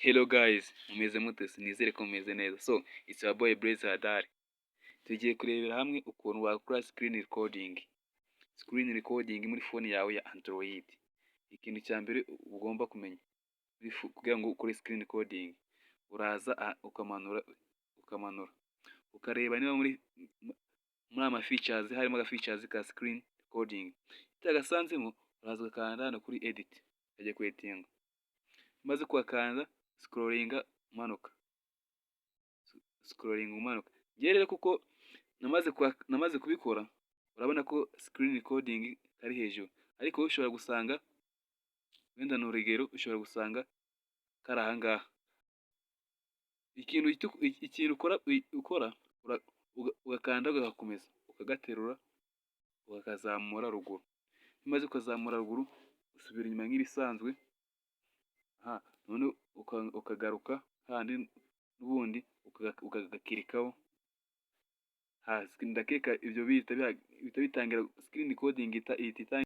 Hello guys, mumeze mute se? Nizere ko mumeze neza. So, it's your boy Blaise Hadari. Tugiye kurebera hamwe ukuntu wakora screen recording. Screen recording muri phone yawe ya Android. Ikintu cya mbere ugomba kumenya kugira ngo ukore screen recording, uraza ukamanura, ukamanura, ukareba niba muri ama features harimo aga features ka screen recording. Utagasanzemo, uraza ugakanda hano kuri edit, ukajya ku editinga. Umaze kuhakanda, scrollinga umanuka, scrolling umanuka. Njyewe rero kuko namaze kubikora, urabona ko screen recording kari hejuru, ariko wowe ushobora gusanga wenda, ni urugero, ushobora gusanga kari aha ngaha. Ikintu ukora, ugakanda ugakomeza ukagaterura, ukakazamura ruguru. Iyo umaze kukazamura ruguru, usubira inyuma nk'ibisanzwe, noneho ukagaruka hahandi n'ubundi ukagakirikaho. Ndakeka ibyo bihita bitangira, screen recording ihita itangira.